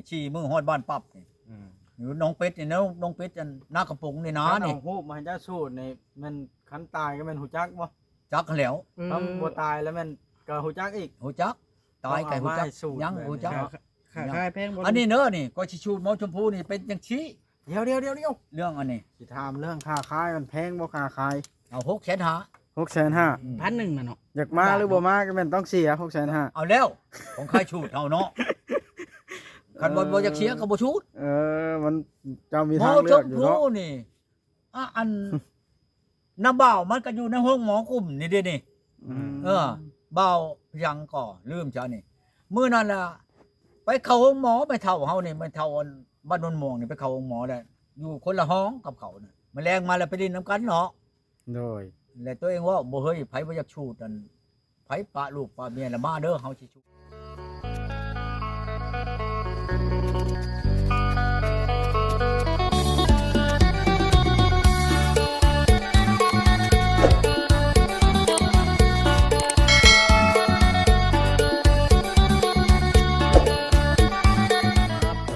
ສີ່ມື້ຮອດບ້ານປັບນີ້ ອືມ ຢູ່ໜອງເປັດນີ້ນະ ໜອງເປັດ ອັນນາກະປົງນີ້ນານີ້ ເອົາຮູບມາໃຫ້ເຈົ້າສູດນີ້ ແມ່ນຄັນຕາຍກໍແມ່ນຮູ້ຈັກບໍ່? ຈັກຫັ້ນແຫຼ້ວ ອືມ ຄັນບໍ່ຕາຍແລ້ວແມ່ນກໍຮູ້ຈັກອີກ ຮູ້ຈັກ ຕາຍກໍຮູ້ຈັກ ຍັງຮູ້ຈັກ ຄ້າຂາຍແພງບໍ່? ອັນນີ້ເດີ ນີ້ ກໍຊິສູດໝໍຊົມພູນີ້ເປັນຈັ່ງຊີ້ ດຽວໆໆໆ ເລື່ອງອັນນີ້ ຊິຖາມເລື່ອງຄ້າຂາຍ ມັນແພງບໍ່ຄ້າຂາຍ? ເອົາ ຫົກແສນຫ້າ ຫົກແສນຫ້າ ອືມ ພັນໜຶ່ງນະເນາະ ຢາກມາຫຼືບໍ່ມາກໍແມ່ນຕ້ອງເສຍ ຫົກແສນຫ້າ ເອົາແລ້ວ ຂອງຂາຍສູດເຮົາເນາະ ຄັນບໍ່ ເອີ ບໍ່ຢາກເສຍກໍບໍ່ສູດ ເອີ ມັນ ເຈົ້າມີທາງເລືອກຢູ່ເນາະ ໝໍຊົມພູນີ້ ອາ ອັນ ນ້າບ່າວມັນກໍຢູ່ໃນໂຮງໝໍກຸ່ມນີ້ເດ້ນີ້ ອືມ ເອີ ບ່າວຫຍັງກໍລືມຊະນີ້ ມື້ນັ້ນລະ ໄປເຂົ້າໂຮງໝໍ ແມ່ເຖົ້າເຮົານີ້ ແມ່ເຖົ້າອັນບ້ານໂນນມ່ວງນີ້ ໄປເຂົ້າໂຮງໝໍແລ້ວ ຢູ່ຄົນລະຫ້ອງກັບເຂົານະ ມື້ແລງມາແລ້ວໄປຫຼິ້ນນຳກັນເນາະ ໂດຍ ແລ້ວຕົວເອງເວົ້າ ບໍ່ເຮີ້ຍ ໃຜບໍ່ຢາກສູດ ອັນ ໃຜປະລູກປະເມຍລະມາເດີ ເຮົາຊິສູດ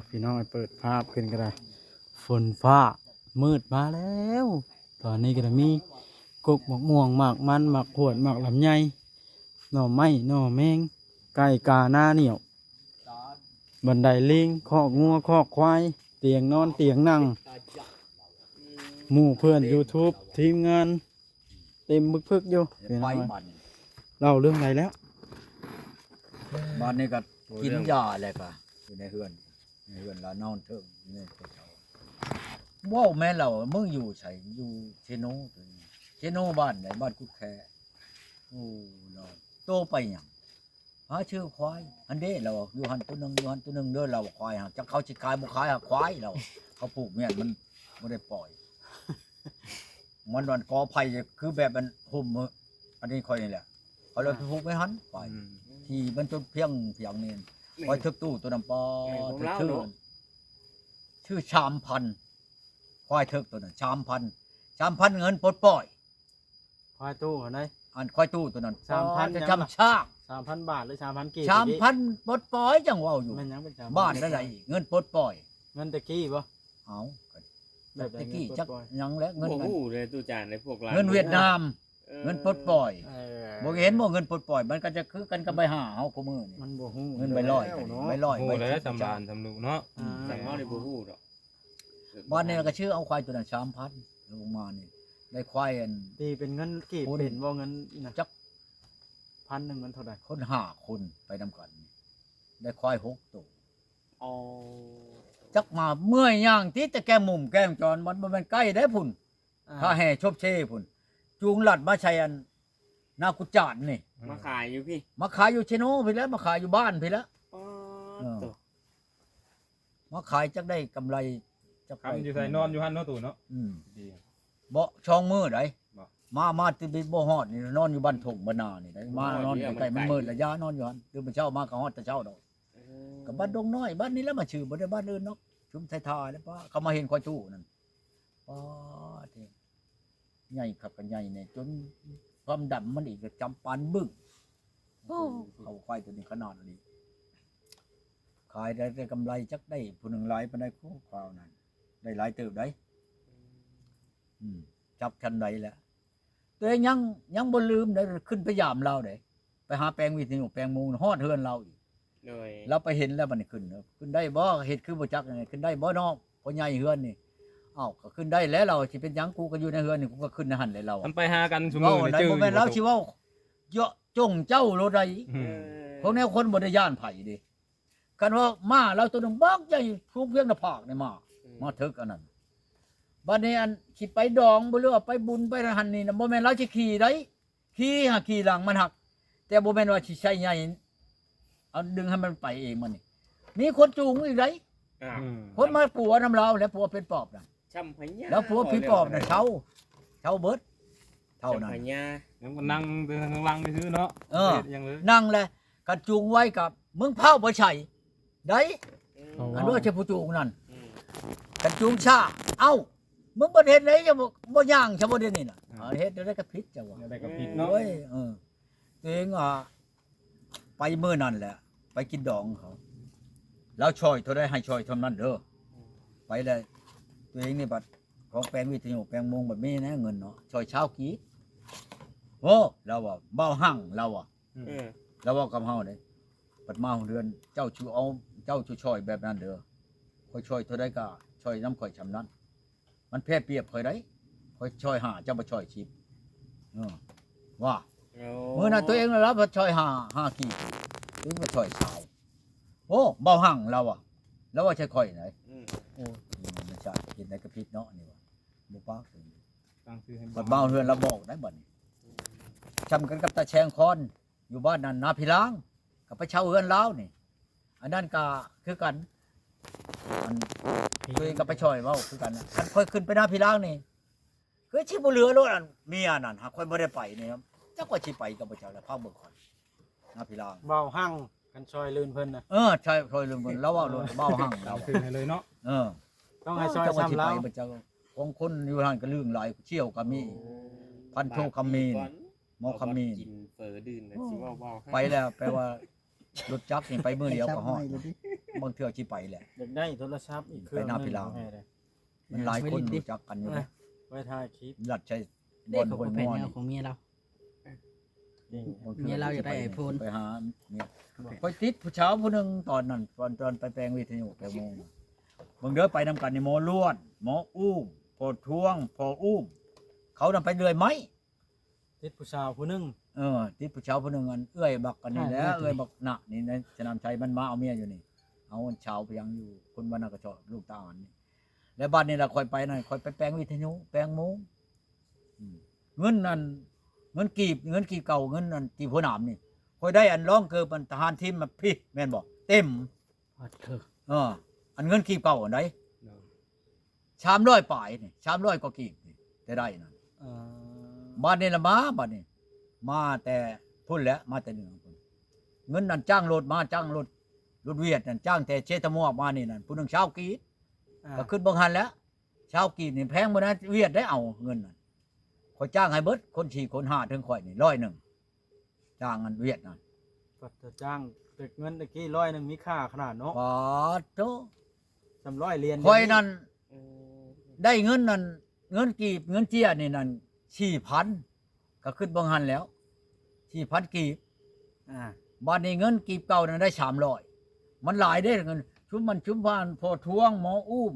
ພີ່ນ້ອງ ໃຫ້ເປີດພາບຂຶ້ນກໍໄດ້ ຝົນຟ້າມືດມາແລ້ວ ຕອນນີ້ກໍໄດ້ມີກົກໝາກມ່ວງ ໝາກມັນ ໝາກຂວດ ໝາກລຳໄຍ ໜໍ່ໄມ້ ໜໍ່ແມງ ໄກ່ກາ ໜ້າໜຽວ ບັນໄດລີງ ຄອກງົວ ຄອກຄວາຍ ຕຽງນອນ ຕຽງນັ່ງ ໝູ່ເພື່ອນຢູທູບ ທີມງານ ເຕັມປຶກໆຢູ່ ໄປບັດນີ້ ເລົ່າເລື່ອງໃດແລ້ວ? ບັດນີ້ກໍກິນຢາແລ້ວກໍຢູ່ໃນເຮືອນ ໃນເຮືອນລາວນອນເທິງນີ້ ເວົ້າແມ່ນລາວວ່າ ມຶງຢູ່ໃສ? ຢູ່ເຊໂນ ເຊໂນບ້ານໃດ? ບ້ານກຸດແຄ. ໂອ້ ລາວ ໂຕໄປຫຍັງ? ຫາຊື້ຄວາຍ. ຫັ້ນເດ້ ລາວວ່າ ຢູ່ຫັ້ນໂຕໜຶ່ງ ຢູ່ຫັ້ນໂຕໜຶ່ງເດີ ລາວວ່າ ຄວາຍຫັ້ນ ຈັກເຂົາຊິຂາຍບໍ່ຂາຍ ຫາຄວາຍ ລາວວ່າ ເຂົາຜູກແມ່ນມັນບໍ່ໄດ້ປ່ອຍ ມັນ ມັນກໍໄຜ່ ຄືແບບມັນຫຸ້ມ ອັນນີ້ຂ້ອຍນີ້ແຫຼະ ຂ້ອຍເລີຍໄປຜູກໄວ້ຫັ້ນ ຄວາຍ ອືມ ທີ່ມັນຈົນພຽງ ພຽງນີ້ ແມ່ນ ຄວາຍເຖິກຕູ້ໂຕນັ້ນ ປາ ແມ່ນຂອງລາວເນາະ ຊື້ສາມພັນ ຄວາຍເຖິກໂຕນັ້ນ ສາມພັນ ສາມພັນ ເງິນປົດປ່ອຍ ຄວາຍຕູ້ຫັ້ນໃດ ອັນຄວາຍຕູ້ໂຕນັ້ນ ສາມພັນ ຈຳຊ້າງ ສາມພັນບາດ ຫຼື ສາມພັນກີບ ສາມພັນປົດປ່ອຍ ຈັ່ງເວົ້າຢູ່ ແມ່ນຫຍັງເປັນສາມພັນ ບາດລະໃດ ເງິນປົດປ່ອຍ ເງິນແຕ່ກີ້ບໍ່? ເອົ້າ ແບບໃດ ແຕ່ກີ້ ເງິນປົດປ່ອຍ ຈັກຫຍັງແຫຼະ ເງິນ ບໍ່ຮູ້ເລີຍຕູ້ຈານ ໃນພວກລາວ ເງິນຫວຽດນາມ ເອີ ເງິນປົດປ່ອຍ ເອີ ບໍ່ເຫັນບໍ່ ເງິນປົດປ່ອຍ ມັນກໍຈະຄືກັນກັບໃບຫ້າເຮົາຄູ່ມື້ນີ້ ມັນບໍ່ຮູ້ ເງິນໃບຮ້ອຍ ແລ້ວເນາະ ໃບຮ້ອຍ ຮູ້ແລ້ວ ໃບສິບ ສຳບານ ສຳລຸເນາະ ອືມ ແຕ່ເຮົານີ້ບໍ່ຮູ້ດອກ ບາດນີ້ລະກໍຊື້ເອົາຄວາຍໂຕນັ້ນສາມພັນ ລົງມານີ້ ໄດ້ຄວາຍອັນ ຕີເປັນເງິນກີບເປັນບໍ່ ເງິນນະ ຈັກ ພັນໜຶ່ງມັນເທົ່າໃດ? ຄົນຫ້າຄົນໄປນຳກັນ ໄດ້ຄວາຍຫົກໂຕ ອໍ ຈັກມາເມື່ອຍຍ່າງຕິ ແຕ່ແກ້ງໝຸ່ມແກ້ງຈອນ ມັນບໍ່ແມ່ນໃກ້ເດ້ພຸ້ນ ອ່າ ຖ້າແຫ່ຊົບເຊພຸ້ນ ຈູງລັດມາໃສ່ອັນ ນາກຸຈານນີ້ ມາຂາຍຢູ່ພີ້ ມາຂາຍຢູ່ເຊໂນພີ້ແຫຼະ ມາຂາຍຢູ່ບ້ານພີ້ແຫຼະ ອໍ ເອີ ໂຕ ມາຂາຍຈັກໄດ້ກຳໄລ ຈັກ ຄ້ຳຢູ່ໃສນອນຢູ່ຫັ້ນເນາະ ຕູ້ເນາະ ອືມ ດີ ບໍ່ ສອງມື້ໃດ ບໍ່ ມາ ມາແຕ່ບໍ່ຮອດນີ້ ນອນຢູ່ບ້ານທົ່ງບ້ານນານີ້ໃດ ມານອນໃກ້ໆ ມັນມືດລະ ຢ້ານອນຢູ່ຫັ້ນ ຕື່ນມາເຊົ້າມາກໍຮອດແຕ່ເຊົ້າດອກ ເອີ ກໍບ້ານດົງນ້ອຍ ບ້ານນີ້ລະ ມາຊື່ ບໍ່ໄດ້ບ້ານອື່ນດອກ ຊຸມໄທທ່າແລ້ວ ປ້າ ເຂົາມາເຫັນຂ້ອຍຕູ້ນັ້ນ ປ້າ ເດ້ ໃຫຍ່ຄັກກໍໃຫຍ່ແດ່ ຈົນຄວາມດຳມັນອີກກໍຈຳປານບຶ້ງ ໂອ້ ເຂົາຄວາຍໂຕນີ້ຂະໜາດນີ້ ຂາຍໄດ້ແຕ່ກຳໄລ ຈັກໄດ້ຜູ້ໜຶ່ງຫຼາຍປານໃດ ໂອ້ ຄາວນັ້ນ ໄດ້ຫຼາຍເຕີບໃດ ອືມ ອືມ ຈັບທັນໃດແຫຼະ ໂຕເອງຍັງ ຍັງບໍ່ລືມເດ້ ຂຶ້ນໄປຢາມລາວເດ້ ໄປຫາແປງວິທະຍຸ ແປງໝູ ຮອດເຮືອນລາວອີກ ໂດຍ ລາວໄປເຫັນແລ້ວ ບັດນີ້ຂຶ້ນ ຂຶ້ນໄດ້ບໍ່? ເຮັດຄືບໍ່ຈັກ ຂຶ້ນໄດ້ບໍ່ນ້ອງ? ພໍ່ໃຫຍ່ເຮືອນນີ້ ເອົ້າ ກໍຂຶ້ນໄດ້ແຫຼະ ລາວ ຊິເປັນຫຍັງ? ກູກໍຢູ່ໃນເຮືອນນີ້ ກູກໍຂຶ້ນໃນຫັ້ນແຫຼະ ລາວ ຄັນໄປຫາກັນຊຸມື້ນີ້ ບໍ່ໄດ້ ບໍ່ແມ່ນລາວຊິເວົ້າເຈາະຈົງເຈົ້າໂລດໃດ ອືມ ເອີ ຂອງແນວຄົນບໍ່ໄດ້ຢ້ານໃຜເດ້ ຄັນວ່າມ້າລາວໂຕໜຶ່ງບັກໃຫຍ່ ສູງພຽງໜ້າຜາກນີ້ ມ້າ ອືມ ມ້າເຖິກອັນນັ້ນ ບັດນີ້ອັນຊິໄປດອງບໍ່ ຫຼືວ່າໄປບຸນໄປຫັ້ນນີ້ນະ ບໍ່ແມ່ນລາວຊິຂີ່ໄດ໋ ຂີ່ຫາຂີ່ຫຼັງມັນຫັກ ແຕ່ບໍ່ແມ່ນວ່າຊິໃຊ້ໃຫຍ່ ເອົາດຶງໃຫ້ມັນໄປເອງມັນນີ້ ມີຄົນຈູງອີກໄດ໋ ອ່າ ອືມ ຄົນມາປົວນຳລາວ ແລ້ວປົວເປັນປອບນະ ຊຳພະຍາ ແລ້ວປົວເປັນປອບນະ ເຊົາ ເຊົາເບິດ ເທົ່ານັ້ນ ຊຳພະຍາ ຍັງກໍນັ່ງແຕ່ທາງຫຼັງຊື່ໆເນາະ ເອີ ຍັງເລີຍ ນັ່ງແຫຼະ ຄັນຈູງໄວກໍມຶງພ້າວໄປໃສ ໄດ້ ອືມ ອັນວ່າຈະຜູ້ຈູງນັ້ນ ອືມ ຄັນຈູງຊ້າ ເອົ້າ ມຶງບໍ່ເຮັດໄດ ຍັງບໍ່ ບໍ່ຍ່າງຊະບໍ່ດຽວນີ້ນະ ອ່າ ເຮັດໄດ້ກໍຜິດເຈົ້າວ່າ ໄດ້ກໍຜິດເນາະ ໂອ້ຍ ເອີ ຕົວເອງ ອ່າ ໄປມື້ນັ້ນແຫຼະ ໄປກິນດອງເຂົາ ລາວຊ່ອຍເທົ່າໃດໃຫ້ຊ່ອຍເທົ່ານັ້ນເດີ. ໄປແລ້ວ ຕົວເອງນີ້ບັດຂອງແປງວິທະຍຸແປງໂມງ ບັດມີແນວເງິນເນາະ ຊ່ອຍຊາວກີບ. ໂອ້ ລາວວ່າ ບ່າວຮັ່ງ ລາວວ່າ ອືມ ເອີ ລາວເວົ້າກັບເຮົາເດ້. ບັດມາຮອດເຮືອນ ເຈົ້າຊິເອົາ ເຈົ້າຊິຊ່ອຍແບບນັ້ນເດີ ຂ້ອຍຊ່ອຍເທົ່າໃດກໍຊ່ອຍນຳຂ້ອຍຊ່ຳນັ້ນ. ມັນແພ້ປຽບຂ້ອຍໄດ໋ ຂ້ອຍຊ່ອຍຫ້າ ເຈົ້າບໍ່ຊ່ອຍສິບ. ເອີ ວ່າ ໂອ້ ມື້ນັ້ນຕົວເອງລະລະບໍ່ຊ່ອຍຫ້າ ຫ້າກີບ ຕົວເອງບໍ່ຊ່ອຍຊາວ. ໂອ້ ເບົາຮັ່ງລາວວ່າ ລາວວ່າໃສ່ຂ້ອຍໄດ໋. ອືມ ໂອ້ ມັນຊາດເຮັດໄດ້ກໍຜິດເນາະ ນີ້ວ່າ ບໍ່ປາກ. ຕັ້ງຊື່ໃຫ້ ບັດມາເຮືອນລາວບອກໄດ້ບັດນີ້ ຊ່ຳກັນກັບຕາແຊງຄອນ ຢູ່ບ້ານນັ້ນນາພິລາງ ກໍໄປເຊົ່າເຮືອນລາວນີ້. ອັນນັ້ນກໍຄືກັນ ອັນ ຕົວເອງກໍໄປຊ່ອຍເວົ້າຄືກັນນະ. ຄັນຂ້ອຍຂຶ້ນໄປນາພິລາງນີ້ ຄືຊິບໍ່ເຫຼືອໂລດ ອັນເມຍນັ້ນຫາກຂ້ອຍບໍ່ໄດ້ໄປນີ້ ຈັກວ່າຊິໄປກັບພະເຈົ້າແລ້ວ ຟັງເບິ່ງກ່ອນນາພິລາງ. ເວົ້າຮັ່ງກັນຊ່ອຍລື່ນເພິ່ນນະ. ເອີ ໃຊ່ ຊ່ອຍລືນເພິ່ນ ລາວເວົ້າໂລດ ເວົ້າຮັ່ງລາວ ຄືໃຫ້ເລີຍເນາະ. ເອີ ຕ້ອງໃຫ້ຊ່ອຍຊ່ຳລາວ ຂອງຄົນຢູ່ຫັ້ນກໍລຶ້ງຫຼາຍ ສ່ຽວກໍມີ ໂອ້ ພັນໂທຄຳມີນ ໝໍຄຳມີນ ກິນເຝີດື່ມ ໂອ້ ຊິເວົ້າ ເວົ້າ ໄປແລ້ວ ແປວ່າລົດຈັກນີ້ໄປມື້ດຽວກໍຮອດ ບາງເທື່ອຊິໄປແຫຼະ. ຢາກໄດ້ໂທລະສັບອີກເຄື່ອງໜຶ່ງ ໄປນາພິລາງ ມັນຫຼາຍຄົນຮູ້ຈັກກັນຢູ່ເດ້ ໄວ້ຖ່າຍຄລິບ ລັດໃຊ້ບ່ອນຫ້ວຍງົວນີ້ ຂອງເມຍລາວ ເມຍລາວຢາກໄດ້ໄອໂຟນ ໄປຫາເມຍ. ຂ້ອຍຕິດຜູ້ສາວຜູ້ໜຶ່ງຕອນນັ້ນ ຕອນ ຕອນໄປແປງວິທະຍຸແປງໂມງ ເບິ່ງເດີ ໄປນຳກັນນີ້ ໝໍລ້ວນ ໝໍອູ້ມ ພໍ່ທວງ ພໍ່ອູ້ມ ເຂົານຳໄປເລື່ອຍໄມ້. ຕິດຜູ້ສາວຜູ້ໜຶ່ງ ເອີ ຕິດຜູ້ສາວຜູ້ໜຶ່ງ ອັນເອື້ອຍບັກອັນນີ້ແຫຼະ ເອື້ອຍບັກນະນີ້ ໃນສະໜາມໄຊ ມັນມາເອົາເມຍຢູ່ນີ້ ເອົາອັນສາວໄປຍັງຢູ່ຄົນວັນນະກະເຊາະ ລູກຕາອານນີ້. ແລ້ວບັດນີ້ລະຂ້ອຍໄປນັ້ນ ຂ້ອຍໄປແປງວິທະຍຸແປງໂມງ ອືມ ເງິນອັນ ເງິນກີບ ເງິນກີບເກົ່າ ເງິນອັນກີບຫົວໜາມນີ້ ຂ້ອຍໄດ້ອັນລອງເກີບອັນທະຫານທີມມາພີ້ ແມ່ນບໍ່ ເຕັມ ປາດເທີ ເອີ ອັນເງິນກີບເກົ່າອັນໃດ ໂດຍ ສາມຮ້ອຍປາຍນີ້ ສາມຮ້ອຍກວ່າກີບນີ້ ແຕ່ໄດ້ນັ້ນ. ເອີ ບາດນີ້ລະມາ ບາດນີ້ມາແຕ່ພຸ້ນແຫຼະ ມາແຕ່ເໜືອພຸ້ນ ເງິນນັ້ນຈ້າງລົດມາ ຈ້າງລົດ ລົດຫວຽດນັ້ນ ຈ້າງແຕ່ເຊຕະມວກມານີ້ນັ້ນ ຜູ້ໜຶ່ງຊາວກີບ ອ່າ ກໍຄິດເບິ່ງຫັ້ນແຫຼະ ຊາວກີບນີ້ແພງບໍ່ໄດ້ ຫວຽດໄດ້ເອົາເງິນນັ້ນ ຂ້ອຍຈ້າງໃຫ້ເບິດ ຄົນສີ່ຄົນຫ້າເຖິງຂ້ອຍນີ້ ຮ້ອຍໜຶ່ງ ຈ້າງອັນຫວຽດນັ້ນ ກໍຈະຈ້າງ ແຕ່ເງິນຕະກີ້ຮ້ອຍໜຶ່ງມີຄ່າຂະໜາດເນາະ ປາດໂທ ສາມຮ້ອຍຫຼຽນ ຂ້ອຍນັ້ນ ເອີ ໄດ້ເງິນນັ້ນ ເງິນກີບ ເງິນເຈ້ຍນີ້ນັ້ນ ສີ່ພັນ ກໍຄິດເບິ່ງຫັ້ນແລ້ວ ສີ່ພັນກີບ ອ່າ ບາດນີ້ເງິນກີບເກົ່ານັ້ນໄດ້ສາມຮ້ອຍ ມັນຫຼາຍເດ້ເງິນ ຊຸມມັນ ຊຸມຜ່ານ ພໍ່ທວງ ໝໍອູ້ມ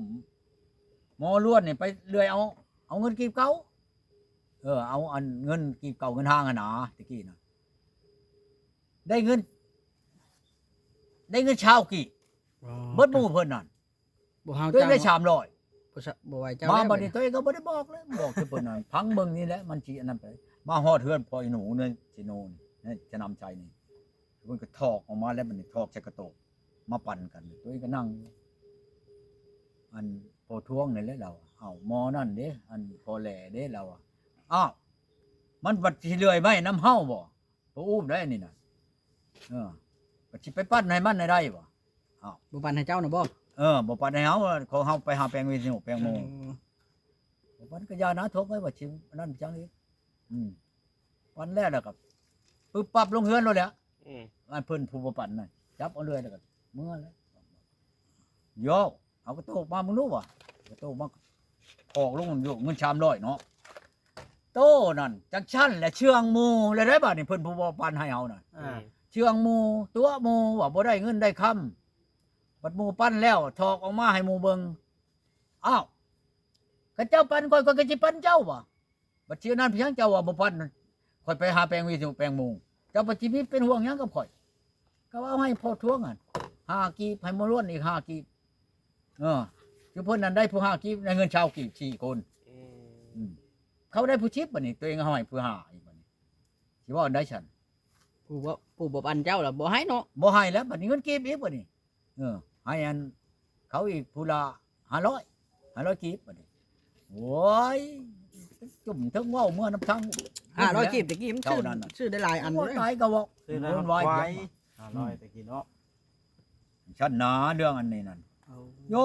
ໝໍລ້ວນນີ້ໄປເລື່ອຍເອົາ ເອົາເງິນກີບເກົ່າ ເອີ ເອົາອັນເງິນກີບເກົ່າ ເງິນຫ້າງຫັ້ນນາ ຕະກີ້ນະ ໄດ້ເງິນ ໄດ້ເງິນຊາວກີບ ອໍ ເບິດໝູ່ເພິ່ນນັ້ນ ບໍ່ເຮົາ ຕົວເອງໄດ້ສາມຮ້ອຍ ບໍ່ສະ ບໍ່ໄຫວເຈົ້າ ມາບັດນີ້ ແລ້ວ ຕົວເອງກໍບໍ່ໄດ້ບອກເລີຍ ບອກແຕ່ເພິ່ນນັ້ນ ຟັງເບິ່ງນີ້ແຫຼະ ມັນຊິອັນນັ້ນໄປ ມາຮອດເຮືອນພໍ່ອີໜູໃນເຊໂນນີ້ ໃນສະໜາມໄຊນີ້ ເພິ່ນກໍຖອກອອກມາແລ້ວ ບັດນີ້ຖອກໃສ່ກະໂຕກ ມາປັນກັນ ຕົວເອງກໍນັ່ງ ອັນພໍ່ທວງນີ້ແຫຼະ ລາວ ເອົາ ໝໍນັ້ນເດ້ ອັນພໍ່ແຫຼເດ້ ລາວວ່າ ອ້າວ ມັນບັດຊິເລື່ອຍໄມ້ນຳເຮົາບໍ່? ບໍ່ອູ້ມໄດ້ອັນນີ້ນະ ເອີ ບັດຊິໄປປັນໃຫ້ມັນໃຫ້ໄດ້ບໍ່? ອ້າວ ບໍ່ປັນໃຫ້ເຈົ້ານະບໍ່? ເອີ ບໍ່ປັນໃຫ້ເຮົາ ຂອງເຮົາໄປຫາແປງວິທະຍຸແປງໂມງ ເອີ ບໍ່ປັນກໍຢ່ານະ ທົບໄວ້ວ່າຊິອັນນັ້ນຈັ່ງອີກ ອືມ ປັນແລ້ວ ແລ້ວກໍປຶບປັບລົງເຮືອນໂລດແຫຼະ ອືມ ອັນເພິ່ນຜູ້ບໍ່ປັນນະ ຈັບເອົາເລື່ອຍແລ້ວກໍເມືອແລ້ວ ໂຢ ເອົາກະໂຕກມາເບິ່ງດູວ່າ ກະໂຕກມາ ອອກລົງຢູ່ເງິນສາມຮ້ອຍເນາະ ໂຕນັ້ນ ຈັ່ງຊັ້ນແຫຼະ ເຊື່ອງໝູ່ແລ້ວໄດ໋ ບາດນີ້ເພິ່ນຜູ້ບໍ່ປັນໃຫ້ເຮົານະ ອ່າ ເຊື່ອງໝູ່ ຕົວະໝູ່ວ່າບໍ່ໄດ້ເງິນໄດ້ຄຳ ບັດໝູ່ປັນແລ້ວ ຖອກອອກມາໃຫ້ໝູ່ເບິ່ງ ອ້າວ ຄັນເຈົ້າປັນຂ້ອຍ ຂ້ອຍກໍຊິປັນເຈົ້າວ່າ ບັດຊິອັນນັ້ນພຽງເຈົ້າວ່າບໍ່ປັນ ຂ້ອຍໄປຫາແປງວິທະຍຸແປງໂມງ ເຈົ້າບັດຊິມີເປັນຫ່ວງຫຍັງກັບຂ້ອຍ ກໍເອົາໃຫ້ພໍ່ທວງຫັ້ນຫ້າກີບ ໃຫ້ໝໍລ້ວນອີກຫ້າກີບ ເອີ ຄືເພິ່ນນັ້ນໄດ້ຜູ້ຫ້າກີບ ໄດ້ເງິນຊາວກີບສີ່ຄົນ ອືມ ອືມ ເຂົາໄດ້ຜູ້ສິບ ບັດນີ້ຕົວເອງເອົາໃຫ້ຜູ້ຫ້າອີກ ບັດນີ້ຊິເວົ້າອັນໃດຊັ້ນ ຜູ້ບໍ່ ຜູ້ບໍ່ປັນເຈົ້າລະບໍ່ໃຫ້ເນາະ ບໍ່ໃຫ້ແລ້ວ ບັດນີ້ເງິນກີບອີກ ບັດນີ້ ເອີ ໃຫ້ອັນເຂົາອີກຜູ້ລະຫ້າຮ້ອຍ ຫ້າຮ້ອຍກີບ ບັດນີ້ ໂອ້ຍ ຈຸ່ມເຖິງເວົ້າເມືອນຳທາງ ຫ້າຮ້ອຍກີບຕະກີ້ມັນຊື້ ຊື້ໄດ້ຫຼາຍອັນເດ້ ຕາຍກໍເວົ້າ ຊື້ໄດ້ ວຸ້ນວາຍ ຫ້າຮ້ອຍຕະກີ້ເນາະ ຊັ້ນນາເລື່ອງອັນນີ້ນັ້ນ ໂຢ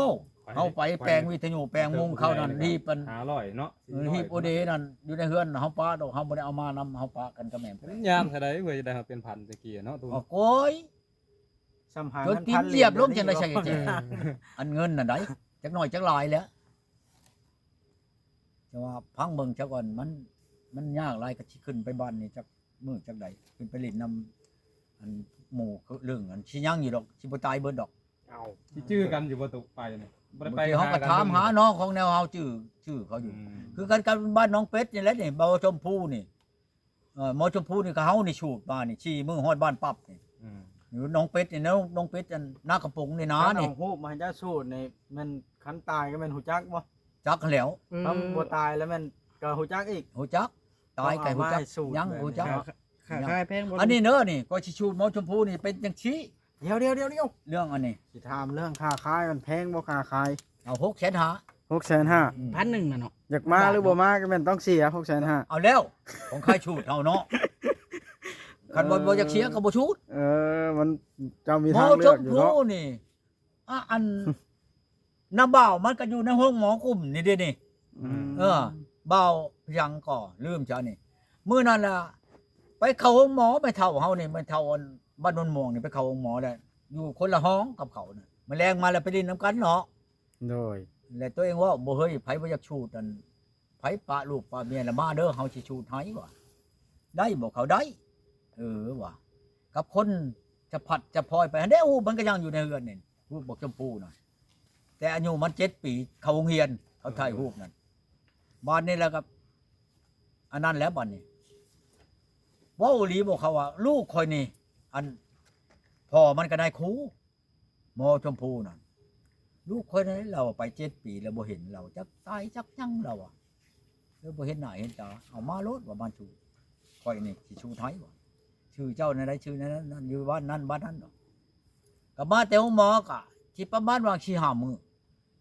ເຮົາໄປແປງວິທະຍຸແປງໂມງເຂົານັ້ນ ຮີບອັນຫ້າຮ້ອຍເນາະ ເອີ ຮີບໂອເດນັ້ນຢູ່ໃນເຮືອນ ເຮົາປະດອກ ເຮົາບໍ່ໄດ້ເອົາມານຳ ເຮົາປະກັນກັບແມ່ ມັນຍາມເທົ່າໃດເວີຍ ຈະໄດ້ເຮົາເປັນພັນຕະກີ້ເນາະ ໂອ້ຍ ສ່ຳຫາ ຈົນຕີນຢຽບລົງຈັ່ງໃດໃສ່ແຈ ອັນເງິນນັ້ນໃດ ຈັກໜ້ອຍຈັກຫຼາຍແຫຼະ. ແຕ່ວ່າຟັງເບິ່ງຊະກ່ອນ ມັນ ມັນຍາກຫຼາຍ ກໍຊິຂຶ້ນໄປບ້ານນີ້ຈັກມື້ຈັກໃດ ຂຶ້ນໄປຫຼິ້ນນຳ ອັນ ໝູ່ເລື່ອງ ອັນ ຊິຍັງຢູ່ດອກ ຊິບໍ່ຕາຍເບິດດອກ. ເອົ້າ ຊິຈື່ກັນຢູ່ບໍ່ຕຸກໄປນີ້ ບໍ່ໄດ້ໄປ ບາງທີເຮົາກໍຖາມຫານ້ອງຂອງແນວເຮົາຈື່ ຈື່ເຂົາຢູ່ ອືມ ຄືກັນກັບບ້ານໜອງເປັດນີ້ແຫຼະນີ້ ບໍ່ຊົມພູນີ້ ເອີ ໝໍຊົມພູນີ້ກໍເຮົານີ້ສູດມານີ້ ສີ່ມື້ຮອດບ້ານປັບນີ້ ອືມ ຢູ່ໜອງເປັດນີ້ ໜອງ ໜອງເປັດ ອັນ ນາກະປົງນີ້ນາ ຄັນເອົາ ນີ້ ຮູບມາໃຫ້ເຈົ້າສູດນີ້ ແມ່ນຄັນຕາຍກໍແມ່ນຮູ້ຈັກບໍ່? ຈັກຫັ້ນແຫຼ້ວ ອືມ ຄັນບໍ່ຕາຍແລ້ວແມ່ນກໍຮູ້ຈັກອີກ ຮູ້ຈັກ ຕາຍກໍຮູ້ຈັກ ຍັງຮູ້ຈັກ ຄ້າຂາຍແພງບໍ່? ອັນນີ້ເດີນີ້ ກໍຊິສູດໝໍຊົມພູນີ້ເປັນຈັ່ງຊີ້ ດຽວໆໆໆ ເລື່ອງອັນນີ້ ຊິຖາມເລື່ອງຄ້າຂາຍ ມັນແພງບໍ່ຄ້າຂາຍ? ເອົາ ຫົກແສນຫ້າ ຫົກແສນຫ້າ ອືມ ພັນໜຶ່ງນະເນາະ ຢາກມາຫຼືບໍ່ມາກໍແມ່ນຕ້ອງເສຍ ຫົກແສນຫ້າ ເອົາແລ້ວ ຂອງຂາຍສູດເຮົາເນາະ ຄັນບໍ່ ເອີ ບໍ່ຢາກເສຍກໍບໍ່ສູດ ເອີ ມັນ ເຈົ້າມີທາງເລືອກຢູ່ເນາະ ໝໍຊົມພູນີ້ ອາ ອັນ ນ້າບ່າວມັນກໍຢູ່ໃນໂຮງໝໍກຸ່ມນີ້ເດນີ້ ອືມ ເອີ ບ່າວຫຍັງກໍລືມຊະນີ້ ມື້ນັ້ນລະໄປເຂົ້າໂຮງໝໍ ແມ່ເຖົ້າເຮົານີ້ ແມ່ເຖົ້າອັນບ້ານໂນນມ່ວງນີ້ ໄປເຂົ້າໂຮງໝໍແລ້ວ ຢູ່ຄົນລະຫ້ອງກັບເຂົານະ ມື້ແລງມາແລ້ວໄປຫຼິ້ນນຳກັນເນາະ ໂດຍ ແລະໂຕເອງເວົ້າ ບໍ່ເຮີ້ຍ ໃຜບໍ່ຢາກສູດ ອັນ ໃຜປະລູກປະເມຍລະມາເດີ ເຮົາຊິສູດໃຫ້ວ່າ ໄດ້ບໍ່ເຂົາ ໄດ້ ເອີວ່າ ກັບຄົນຈະພັດຈະພອຍໄປຫັ້ນເດ້ ຮູບມັນກໍຍັງຢູ່ໃນເຮືອນນີ້ ຮູບບັກຊົມພູນະ ແຕ່ອາຍຸມັນເຈັດປີ ເຂົ້າໂຮງຮຽນ ເຂົາຖ່າຍຮູບນັ້ນ ບາດນີ້ແລ້ວກໍ ອັນນັ້ນແຫຼະບາດນີ້ ເວົ້າອີ່ຫຼີບໍ່ເຂົາວ່າ ລູກຂ້ອຍນີ້ ອັນ ພໍ່ມັນກໍນາຍຄູ ໝໍຊົມພູນັ້ນ ລູກຂ້ອຍນັ້ນ ລາວໄປເຈັດປີແລ້ວບໍ່ເຫັນລາວ ຈັກຕາຍຈັກຫຍັງລາວວ່າ ເອີ ບໍ່ເຫັນໜ້າເຫັນຕາ ເອົາມາໂລດວ່າ ມາສູ່ຂ້ອຍນີ້ຊິຊູໄທວ່າ ຊື່ເຈົ້າແນວໃດ ຊື່ແນວນັ້ນ ຢູ່ບ້ານນັ້ນບ້ານນັ້ນ ກໍມາແຕ່ໂຮງໝໍ ກໍຊິປະມານວ່າສີ່ຫ້າມື້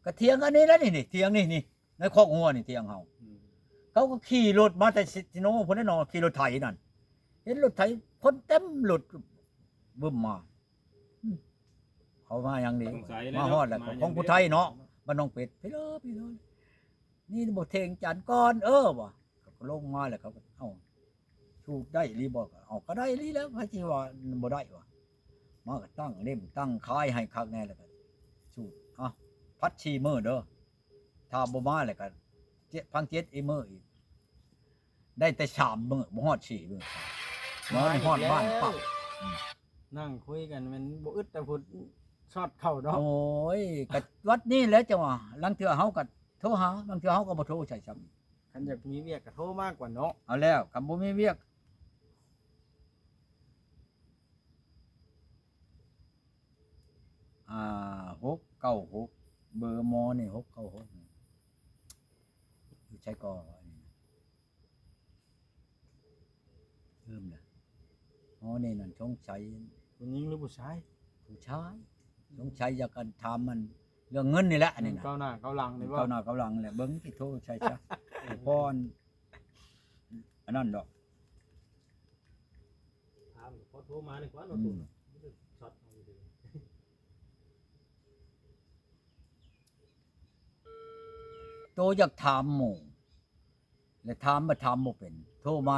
ກໍຖຽງອັນນີ້ແຫຼະ ນີ້ ນີ້ຖຽງນີ້ ນີ້ ໃນຄອກງົວນີ້ຖຽງເຮົາ ອືມ ເຂົາກໍຂີ່ລົດມາແຕ່ຊິໂນພຸ້ນແຫຼະເນາະ ຂີ່ລົດໄຖນັ້ນ ເຫັນລົດໄຖຄົນເຕັມລົດ ບຶ້ມມາ ອືມ ເຂົາມາຫຍັງນີ້ ສງໄສແລ້ວ ມາຮອດແລ້ວ ເນາະ ຂອງຜູ້ໄທເນາະ ມາຫຍັງເດ້ ບ້ານໜອງເປັດ ພີ້ເລີ ພີ້ເລີ ນີ້ບໍ່ເທັງຈັນກ່ອນ ເອີ ວ່າ ເຂົາກໍລົງມາແລ້ວ ເຂົາກໍ ເອົ້າ ສູບໄດ້ອີ່ຫຼີບໍ່ ເອົາ ກໍໄດ້ອີ່ຫຼີແລ້ວ ໃຜຊິວ່າບໍ່ໄດ້ວະ ມາກໍຕັ້ງເຫຼັ້ມຕັ້ງຂາຍໃຫ້ຄັກແນ່ ແລ້ວກໍສູບ ເອົາ ພັດສີ່ມື້ເດີ ຖ້າບໍ່ມາແລ້ວກໍເຈັດ ພັງເຈັດອີກມື້ອີກ ໄດ້ແຕ່ສາມມື້ ບໍ່ຮອດສີ່ມື້ ມາຮອດບ້ານປັບ ອືມ ນັ່ງຄຸຍກັນແມ່ນບໍ່ອຶດແຕ່ພຸດຊັອດເຂົ້າເນາະ ໂອ້ຍ ກໍວັດນີ້ແຫຼະ ຈັ່ງວ່າ ລາງເທື່ອເຮົາກໍໂທຫາ ລາງເທື່ອເຮົາກໍບໍ່ໂທໃສ່ຊ້ຳ ຄັນຢາກມີວຽກກໍໂທມາກ່ອນເນາະ ເອົາແລ້ວ ຄັນບໍ່ມີວຽກ ອ່າ ຫົກເກົ້າຫົກ ເບີໝໍນີ້ ຫົກເກົ້າຫົກ ຢູ່ໃສກໍ ລືມລະ ໝໍນີ້ນັ້ນ ສົງໄສ ຜູ້ຍິງຫຼືຜູ້ຊາຍ? ຜູ້ຊາຍ ສົງໄສຢາກ ອັນ ຖາມມັນເລື່ອງເງິນນີ້ແຫຼະ ອັນນີ້ນະ ເກົ້າໜ້າເກົ້າຫຼັງນີ້ບໍ່? ເກົ້າໜ້າເກົ້າຫຼັງແຫຼະ ເບິ່ງຊິໂທໃສ່ຊະ ພໍ ອັນນັ້ນດອກ ຖາມ ພໍໂທມານີ້ກ່ອນເນາະ ອືມ ໂຕ ມັນຈະຊັອດເອົາຢູ່ເດ ໂຕຢາກຖາມໝູ່ ແລະຖາມ ບັດຖາມບໍ່ເປັນ ໂທມາ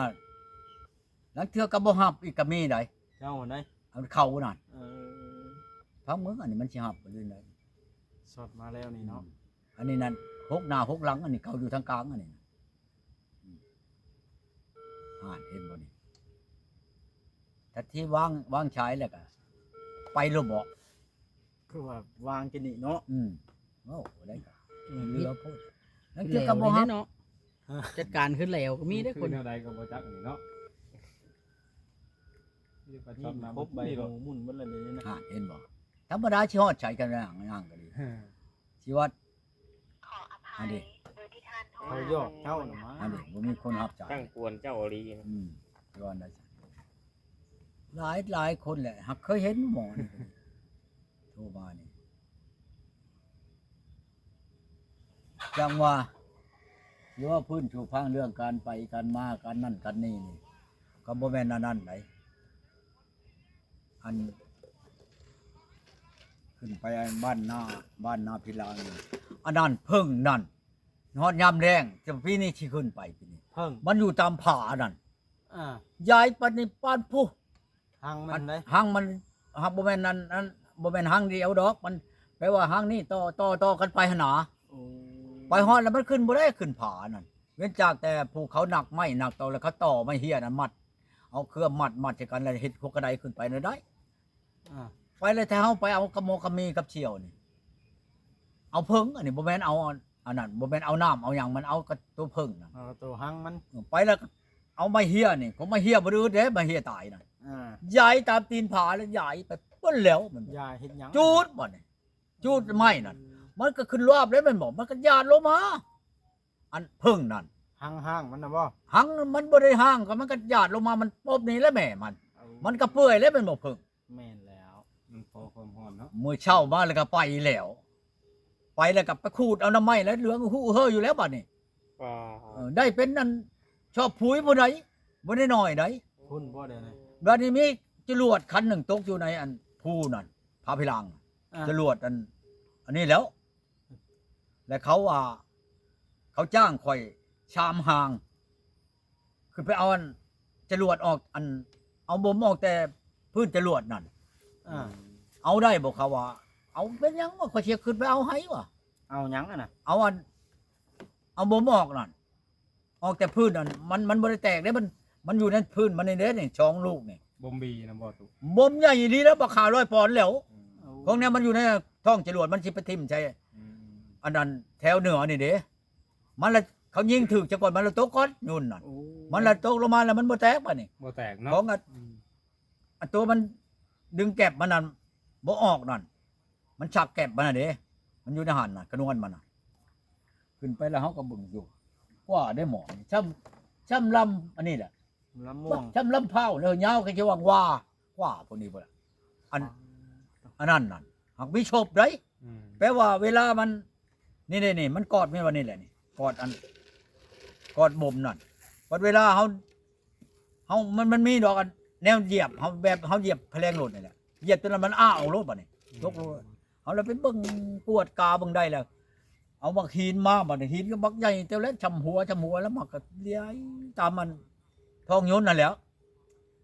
ລາງເທື່ອກໍບໍ່ຮັບອີກກໍມີໃດ ເຈົ້າຫັ້ນໃດ ອັນເຂົານັ້ນ ເອີ ທາງເມືອງອັນນີ້ມັນຊິຮັບຫຼືໃດ ຊັອດມາແລ້ວນີ້ເນາະ ອືມ ອັນນີ້ນັ້ນ ຫົກໜ້າຫົກຫຼັງ ອັນນີ້ເຂົາຢູ່ທາງກາງ ອັນນີ້ ອືມ ຫັ້ນເຫັນບໍ່ນີ້ ຖ້າທີ່ວາງ ວາງສາຍແລ້ວກໍໄປໂລດບໍ ຄືວ່າວາງກິນນີ້ເນາະ ອືມ ເວົ້າບໍ່ໄດ້ກໍ ອືມ ເຫຼືອໂພດ ລາງເທື່ອກໍບໍ່ຮັບເນາະ ຈັດການຄືແຫຼວກໍມີເດ້ ຄົນແນວໃດກໍບໍ່ຈັກນີ້ເນາະ ມີແຕ່ໄປຊັອດມາ ມີຄົບໃບຫູໝຸ່ນເບິດແລ້ວນີ້ນະ ອ່າ ເຫັນບໍ່ ທຳມະດາຊິຮອດໃສກັນ ຍ່າງກໍດີ ຊິວ່າ ອັນນີ້ ເຂົາຢອກເຈົ້ານະມາ ອັນນີ້ບໍ່ມີຄົນຮັບສາຍ ຕັ້ງກວນເຈົ້າອີ່ຫຼີ ອືມ ຊິວ່າໄດ້ ຫຼາຍ ຫຼາຍຄົນແຫຼະ ຫາກເຄີຍເຫັນໝໍນີ້ ໂທມານີ້ ຈັ່ງວ່າ ຊິເວົ້າພື້ນສູ່ຟັງເລື່ອງການໄປການມາ ການນັ້ນການນີ້ນີ້ ກໍບໍ່ແມ່ນອັນນັ້ນໃດ ອັນ ຂຶ້ນໄປອັນບ້ານນາ ບ້ານນາພິລາງນີ້ ອັນນັ້ນເພິ່ງນັ້ນ ຮອດຍາມແລ້ງ ແຕ່ປີນີ້ຊິຂຶ້ນໄປປີນີ້ ເພິ່ງ ມັນຢູ່ຕາມຜາອັນນັ້ນ ອ່າ ຢາຍປານນີ້ປານພຸ້ນ ຮັງມັນໃດ ຮັງມັນ ຮັງບໍ່ແມ່ນອັນ ອັນ ບໍ່ແມ່ນຫາງດຽວດອກ ມັນແປວ່າຫາງນີ້ຕໍ່ ຕໍ່ ຕໍ່ກັນໄປຫັ້ນນາ. ໂອ້ ໄປຮອດແລ້ວມັນຂຶ້ນບໍ່ໄດ້ ຂຶ້ນຜານັ້ນ ເວັ້ນຈາກແຕ່ຜູ້ເຂົາໜັກໄມ້ໜັກຕອກ ແລ້ວເຂົາຕໍ່ໄມ້ເຮ້ຍນັ້ນມັດ ເອົາເຄືອມມັດ ມັດໃສ່ກັນ ແລ້ວເຮັດຫົວກະໄດຂຶ້ນໄປນັ້ນໄດ້. ອ່າ ໄປແລ້ວ ຖ້າເຮົາໄປເອົາກະໝໍກະມີກັບສ່ຽວນີ້ ເອົາເຜິ້ງ ອັນນີ້ບໍ່ແມ່ນເອົາ ອັນນັ້ນ ບໍ່ແມ່ນເອົານ້ຳເອົາຫຍັງ ມັນເອົາກັບຕົວເຜິ້ງນັ້ນ ເອົາຕົວຮັງມັນ. ເອີ ໄປແລ້ວເອົາໄມ້ເຮ້ຍນີ້ ຂອງໄມ້ເຮ້ຍບໍ່ໄດ້ອຶດເດ້ ໄມ້ເຮ້ຍຕາຍນັ້ນ. ອ່າ ຢາຍຕາມຕີນຜາແລ້ວຢາຍໄປເບິດແລ້ວ ມັນຢາຍເຮັດຫຍັງ? ຈູດບັດນີ້ ຈູດໄມ້ນັ້ນ ມັນກໍຂຶ້ນລາບແລ້ວແມ່ນບໍ່? ມັນກໍຢາດລົງມາ ອັນເຜິ້ງນັ້ນ ຮັງ ຮັງມັນນະບໍ່? ຮັງມັນບໍ່ໄດ້ຮັງ ກໍມັນກໍຢາດລົງມາ ມັນປົບນີ້ແຫຼະແມ່ມັນ ເອົາ ມັນກໍເປື່ອຍແລ້ວແມ່ນບໍ່ເຜິ້ງ? ແມ່ນແລ້ວ ມັນພໍຄວາມຮ້ອນເນາະ. ມື້ເຊົ້າມາແລ້ວກໍໄປແລ້ວ ໄປແລ້ວກໍໄປຂູດເອົາໜໍ່ໄມ້ແລ້ວ ເຫຼືອງຫູເຫີຢູ່ແລ້ວບັດນີ້. ເອີ ໄດ້ເປັນອັນຊອບຜຸຍຜູ້ໃດ ບໍ່ໄດ້ໜ້ອຍໃດ ພຸ້ນບໍ່ໄດ້ນະ. ບັດນີ້ມີຈະຫຼວດຄັນໜຶ່ງຕົກຢູ່ໃນອັນພູນັ້ນ ຜາພິລາງ ອ່າ ຈະຫຼວດອັນ ອັນນີ້ແລ້ວ ແລ້ວເຂົາວ່າ ເຂົາຈ້າງຂ້ອຍສາມຫ້າງ ຄືໄປເອົາອັນຈະຫຼວດອອກ ອັນເອົາບົມອອກແຕ່ພື້ນຈະຫຼວດນັ້ນ. ອ່າ ເອົາໄດ້ບໍ່? ເຂົາວ່າ ເອົາ ເປັນຫຍັງວະ ຂ້ອຍຊິຂຶ້ນໄປເອົາໃຫ້ວະ. ເອົາຫຍັງຫັ້ນນະ? ເອົາອັນ ເອົາບົມອອກນັ້ນ ອອກແຕ່ພື້ນນັ້ນ ມັນ ມັນບໍ່ໄດ້ແຕກເດ້ ມັນ ມັນຢູ່ໃນພື້ນມັນນີ້ເດ້ ນີ້ສອງລູກນີ້. ບົມບີນະບໍ່ຕຸ? ບົມໃຫຍ່ອີ່ຫຼີແລ້ວ ບັກຫ້າຮ້ອຍປອນແລ້ວ. ອືມ ຂອງແນວມັນຢູ່ໃນທ້ອງຈະຫຼວດ ມັນຊິໄປຖິ້ມໃສ່ ອືມ ອັນນັ້ນແຖວເໜືອນີ້ເດ້. ມັນລະ ເຂົາຍິງຖືກຊະກ່ອນ ມັນລະຕົກກ່ອນ ຍົນນັ້ນ. ໂອ້ ມັນລະຕົກລົງມາແລ້ວມັນບໍ່ແຕກບາດນີ້ ບໍ່ແຕກເນາະ. ຂອງອັນ ອືມ ອັນຕົວມັນດຶງແກັບມັນນັ້ນບໍ່ອອກນັ້ນ ມັນຊັກແກັບມັນນະເດ້ ມັນຢູ່ໃນຫັ້ນນະ ກະນວນມັນນະ. ຂຶ້ນໄປແລ້ວເຮົາກໍເບິ່ງຢູ່ ກວ່າໄດ້ໝໍນີ້ ຊ່ຳ ຊ່ຳລຳອັນນີ້ແຫຼະ ລຳມ່ວງ ຊ່ຳລຳພ້າວເລີຍ ຍາວຄືຊິວ່າ ກວ່າພວກນີ້ພຸ້ນລະ. ອັນ ອັນນັ້ນນັ້ນ ຫາກມີສົບໃດ໋. ອືມ ແປວ່າເວລາມັນ ນີ້ໆໆ ມັນກອດແມ່ນວ່ານີ້ແຫຼະນີ້ ກອດອັນ ກອດບົ່ມນັ້ນ ບັດເວລາເຮົາ ເຮົາ ມັນ ມັນມີດອກອັນແນວຢຽບ ເຮົາແບບເຮົາຢຽບພະແລງລົດນີ້ແຫຼະ ຢຽບຕົວນັ້ນມັນອ້າອອກໂລດບາດນີ້ ອືມ ຕົກລົງ. ເຮົາລະໄປເບິ່ງກວດກາເບິ່ງໄດ້ແລ້ວ ເອົາໝາກຫີນມາ ບາດນີ້ຫີນກໍບັກໃຫຍ່ແຕ່ລະ ຊ່ຳຫົວ ຊ່ຳຫົວ ແລ້ວມັນກໍຫຼຽຍຕາມອັນທ້ອງຍົນນັ້ນແຫຼ້ວ.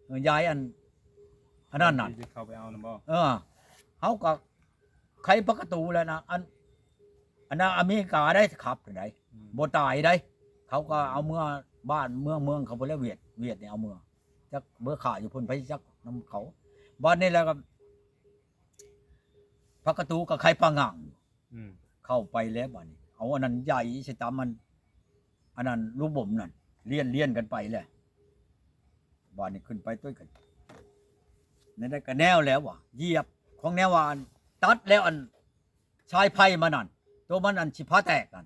ເອີ ຢາຍອັນ ອັນນັ້ນນະ ທີ່ເຂົ້າໄປເອົານະບໍ່? ເອີ ເຮົາກໍໄຂປະຕູແລ້ວນະ ອັນ ອັນນັ້ນອາເມລິກາໄດ້ຂັບໄດ້ ອືມ ບໍ່ຕາຍໄດ້ ເຂົາກໍເອົາເມືອບ້ານເມືອງ ເມືອງເຂົາພຸ້ນແຫຼະ ຫວຽດ ຫວຽດນີ້ເອົາເມືອ ຈັກເບີຂ້າຢູ່ພຸ້ນ ໃຜຈັກນຳເຂົາ. ບາດນີ້ແລ້ວກໍປະຕູກໍໄຂປະຫງ່າງ ອືມ ເຂົ້າໄປແລ້ວບາດນີ້ ເອົາອັນນັ້ນຢາຍໃສ່ຕາມມັນ ອັນນັ້ນລູກບົມນັ້ນ ລຽນ ລຽນກັນໄປແຫຼະ. ບາດນີ້ຂຶ້ນໄປຕົວກັນ ແນວໃດກໍແນວແລ້ວວ່າ ຢຽບ ຂອງແນວວ່າອັນ ຕັດແລ້ວອັນ ສາຍໄຟມັນນັ້ນ ໂຕມັນອັນຊິພາແຕກນັ້ນ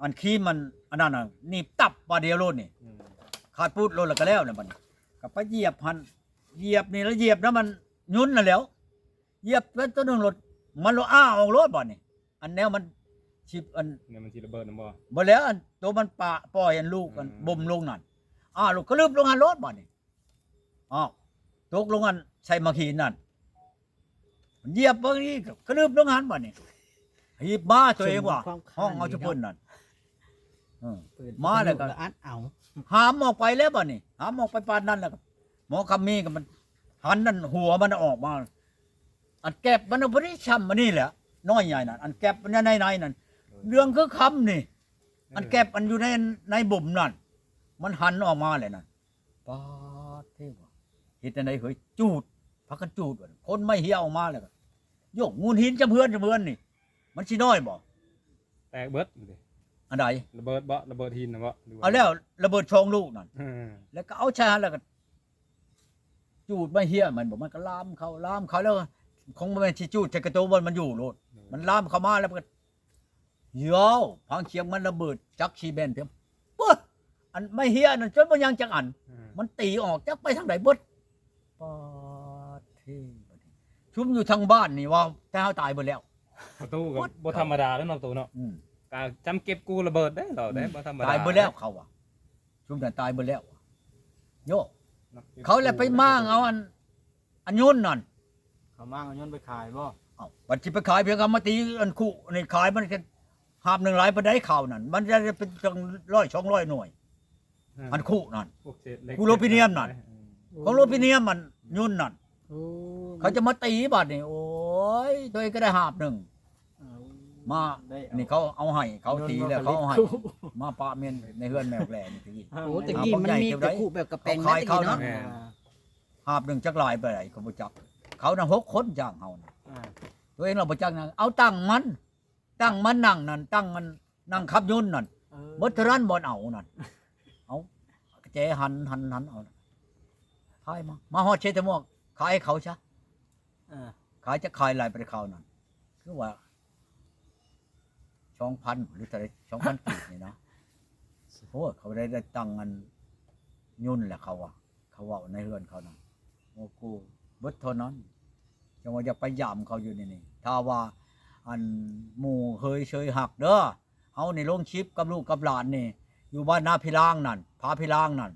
ອັນຄີມມັນອັນນັ້ນນະ ໜີບຕັບບາດດຽວໂລດນີ້ ອືມ ຂາດປຸດໂລດ ແລ້ວກໍແລ້ວນະ. ບາດນີ້ກໍໄປຢຽບຫັ້ນ ຢຽບນີ້ ແລ້ວຢຽບນຳມັນຍົນນັ້ນແຫຼ້ວ ຢຽບໄປຕົວໜຶ່ງໂລດ ມັນໂລດອ້າອອກໂລດບາດນີ້ ອັນແນວມັນຊິ ອັນ ແນວມັນຊິລະເບີດນຳບໍ່? ບໍ່ແລ້ວ ອັນໂຕມັນປະ ປ່ອຍອັນລູກ ອືມ ອັນບົ່ມລົງນັ້ນ ອ້າໂລດ ກະລຶບລົງຫັ້ນໂລດບາດນີ້. ອ້າວ ຕົກລົງອັນໃສ່ໝາກຫີນນັ້ນ ຢຽບເບິ່ງອີກ ກະລຶບລົງຫັ້ນບາດນີ້ ຮີບມາຕົວເອງວ່າ ຮ້ອງເອົາຈຸເພິ່ນນັ້ນ ເອີ ມາແລ້ວກໍອັດເອົາ ຫາມອອກໄປແລ້ວບາດນີ້ ຫາມອອກໄປປານນັ້ນແລ້ວກໍ ໝໍຄຳມີກໍມັນຫັນນັ້ນ ຫົວມັນອອກມາ ອັນແກັບມັນບໍ່ໄດ້ຊ່ຳອັນນີ້ແຫຼະ ນ້ອຍໃຫຍ່ນັ້ນ ອັນແກັບໃນ ໃນ ໃນນັ້ນ ເຫຼືອງຄືຄຳນີ້ ອັນແກັບອັນຢູ່ໃນ ໃນບົ່ມນັ້ນ ມັນຫັນອອກມາແລ້ວນັ້ນ. ປາດເທວະ ເຮັດຈັ່ງໃດເຮີ້ຍ ຈູດ ພາກັນຈູດ ຄົນໄມ້ເຮ້ຍອອກມາແລ້ວກໍ ໂຍກ ງຸນຫີນຈຳເຮືອນ ຈຳເຮືອນນີ້ ມັນຊິນ້ອຍບໍ່? ແຕກເບິດ. ອັນໃດ? ລະເບີດບໍ່? ລະເບີດຫີນນະບໍ່? ເອົາແລ້ວ ລະເບີດສອງລູກນັ້ນ ເອີ ແລ້ວກໍເອົາໃສ່ຫັ້ນ ແລ້ວກໍຈູດໄມ້ເຮ້ຍ ມັນບໍ່ ມັນກໍລາມເຂົ້າ ລາມເຂົ້າ ແລ້ວຄົງບໍ່ແມ່ນຊິຈູດໃສ່ກະໂຕບ່ອນມັນຢູ່ໂລດ ມັນລາມເຂົ້າມາແລ້ວກໍ ໂຢ ຟັງສຽງມັນລະເບີດຈັກຊິແມ່ນພຽງ ປຶດ ອັນໄມ້ເຮ້ຍນັ້ນຈົນບໍ່ຍັງຈັກອັນ ອືມ ມັນຕີອອກຈັກໄປທາງໃດເບິດ. ປາດເທ ບັດນີ້ ຊຸມຢູ່ທາງບ້ານນີ້ວ່າແຕ່ເຮົາຕາຍເບິດແລ້ວ. ປະຕູກໍບໍ່ທຳມະດາແລ້ວເນາະ ປະຕູເນາະ ອືມ ກະຈຳເກັບກູ້ລະເບີດໄດ້ເນາະ ອືມ ບໍ່ທຳມະດາ ຕາຍເບິດແລ້ວເຂົາວ່າ ຊຸມນັ້ນຕາຍເບິດແລ້ວ ໂຍ ເຂົາແຫຼະໄປມ້າງເອົາອັນ ອັນຍົນນັ້ນ ເຂົາມາເອົາຍົນໄປຂາຍບໍ່? ເອົ້າ ບັດຊິໄປຂາຍພຽງ ເອົາມາຕີອັນຄຸນີ້ ຂາຍມັນຫາບໜຶ່ງຫຼາຍປານໃດ ເຂົານັ້ນ ມັນຈະໄດ້ເປັນຕັ້ງຮ້ອຍສອງຮ້ອຍໜ່ວຍ ອືມ ອັນຄຸນັ້ນ ພວກເສດເຫຼັກ ຄູໂຣພີນຽມນັ້ນ ເສດເຫຼັກ ຂອງໂຣພີນຽມມັນ ອືມ ຍົນນັ້ນ ໂອ້ ເຂົາຈະມາຕີບາດນີ້ ໂອ້ ໂອ້ຍ ໂຕເອງກໍໄດ້ຫາບໜຶ່ງ ເອົາ ມາ ໄດ້ເອົາ ນີ້ເຂົາເອົາໃຫ້ ເຂົາຕີແລ້ວ ເຂົາເອົາໃຫ້ ມາປະເມນໃນເຮືອນແມ່ບັກແຫຼນີ້ ໂອ້ ຕະກີ້ມັນມີແຕ່ຄຸແບບກະແປງ ເຂົາຂາຍເຂົ້ານຳ ແມ່ນ ຫາບໜຶ່ງຈັກຫຼາຍປານໃດກໍບໍ່ຈັກ ເຂົານະຫົກຄົນຈ້າງເຮົານະ ອ່າ ໂຕເອງລະບໍ່ຈັກນະ ເອົາຕັ້ງມັນ ຕັ້ງມັນນັ່ງນັ້ນ ຕັ້ງມັນນັ່ງຂັບຍົນນັ້ນ ເອີ ເບິດເທົ່ານັ້ນບ່ອນເອົານັ້ນ ເອົາແຈຫັນ ຫັນ ຫັນເອົາ ຂາຍມາ ມາຮອດເຊດຕະມວກ ຂາຍໃຫ້ເຂົາຊະ ອ່າ ຂາຍຈັກ ຂາຍຫຼາຍປານໃດເຂົານັ້ນ ຄືວ່າ ສອງພັນ ຫຼືເທົ່າໃດ ສອງພັນກີບນີ້ນະ ໂອ້ຍ ເຂົາໄດ້ ໄດ້ຕັ້ງອັນຍົນແຫຼະ ເຂົາວ່າ ເຂົາເວົ້າໃນເຮືອນເຂົານະ ໂອ້ ກູເບິດເທົ່ານັ້ນ ຈັ່ງວ່າຢາກໄປຢາມເຂົາຢູ່ນີ້ນີ້ ຖ້າວ່າອັນໝູ່ເຄີຍເຊີຍຮັກເດີ ເຮົານີ້ລົງຄລິບກັບລູກກັບຫຼານນີ້ ຢູ່ບ້ານນາພິລາງນັ້ນ ຜາພິລາງນັ້ນ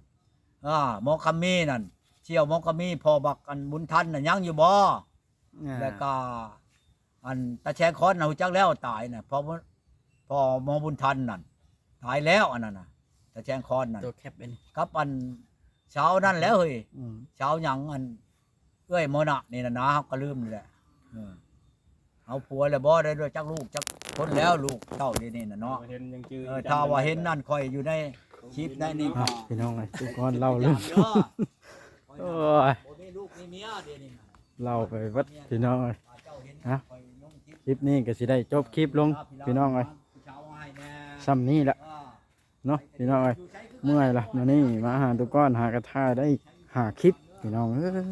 ອ່າ ໝໍຄຳມີນັ້ນ ສ່ຽວໝໍຄຳມີ ພໍ່ບັກອັນບຸນທັນນັ້ນ ຍັງຢູ່ບໍ່? ອ່າ ແລ້ວກະອັນຕາແຊງຄອນນະ ຮູ້ຈັກແລ້ວຕາຍນະ ພໍ່ ພໍ່ໝໍບຸນທັນນັ້ນ ຕາຍແລ້ວ ອັນນັ້ນນະ ຕາແຊງຄອນນັ້ນ ໂຕແຄັບເປັນ ກັບອັນຊາວນັ້ນແຫຼະເຮີ້ຍ ອືມ ຊາວຫຍັງ ອັນເອື້ອຍມໍນະນີ້ນະນາ ເຮົາກໍລືມແຫຼະ ເອີ ເອົາຜົວແລ້ວບໍ່ ໄດ້ ໄດ້ຈັກລູກຈັກຄົນແລ້ວ ລູກເຕົ້າດຽວນີ້ນະເນາະ ເຫັນຍັງຈື່ ເອີ ຖ້າວ່າເຫັນນັ້ນຂ້ອຍຢູ່ໃນຄລິບໃນນີ້ ອ່ະ ພີ່ນ້ອງເອີຍ ທຸກຄົນເລົ່າເລື່ອງ ໂອ້ຍ ບໍ່ມີລູກມີເມຍດຽວນີ້ນະ ເລົ່າໄປເບິດພີ່ນ້ອງເອີຍ ເຈົ້າເຫັນ ອ່ະ ຂ້ອຍລົງຄລິບ ຄລິບນີ້ກໍຊິໄດ້ຈົບຄລິບລົງພີ່ນ້ອງເອີຍ ສ່ຳນີ້ແຫຼະ ອ່າ ເນາະ ພີ່ນ້ອງເອີຍ ເມື່ອຍລະ ມື້ນີ້ມາຫາຕຸກອນ ຫາກະຖ່າຍໄດ້ຫ້າຄລິບ ພີ່ນ້ອງເອີຍ